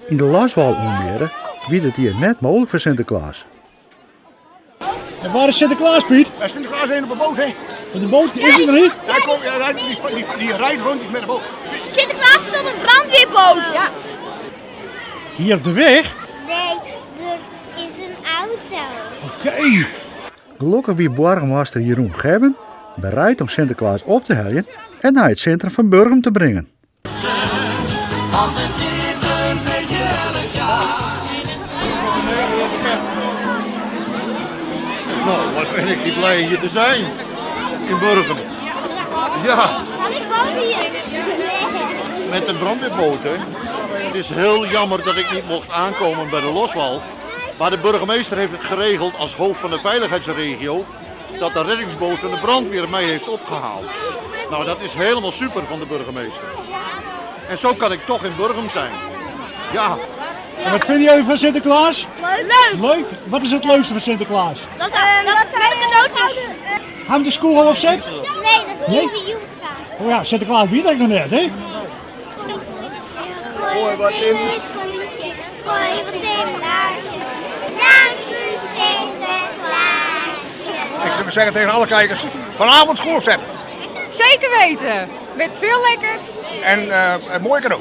Yn de Loswâl oanmeare wie dit jier net mooglik foar Sinteklaas. En waar is Sinterklaas, Piet? Ja, Sinterklaas is op de boot, hè? Op de boot? Is hij er niet? Ja, kom, ja, rijdt, die, die, die rijdt rondjes met de boot. Sinterklaas is op een brandweerboot. Ja. Hier op de weg? Nee, er is een auto. Oké. Gelokkich wie boargemaster Jeroen Gebben bereid om Sinteklaas op te heljen en nei it sintrum fan Burgum te bringen. Nou, wat ben ik blij hier te zijn in Burgum. Ja. Ik woon hier. Met de brandweerboot, hè. Het is heel jammer dat ik niet mocht aankomen bij de loswal. Maar de burgemeester heeft het geregeld als hoofd van de veiligheidsregio dat de reddingsboot van de brandweer mij heeft opgehaald. Nou, dat is helemaal super van de burgemeester. En zo kan ik toch in Burgum zijn. Ja. En wat vinden jullie van Sinterklaas? Leuk. Leuk? Wat is het leukste van Sinterklaas? Dat, dat, dat cadeautjes. Haben de skoech al opzet? Nee, dat Nee? is een joekra. Oh ja, Sinterklaas wie dat nog net, hè? Gooi wat in mijn schoentje, gooi wat in mijn laarsje. Dank u Sinterklaasje. Ik zou zeggen tegen alle kijkers, vanavond school opzetten. Zeker weten. Met veel lekkers. En uh, mooie cadeaus.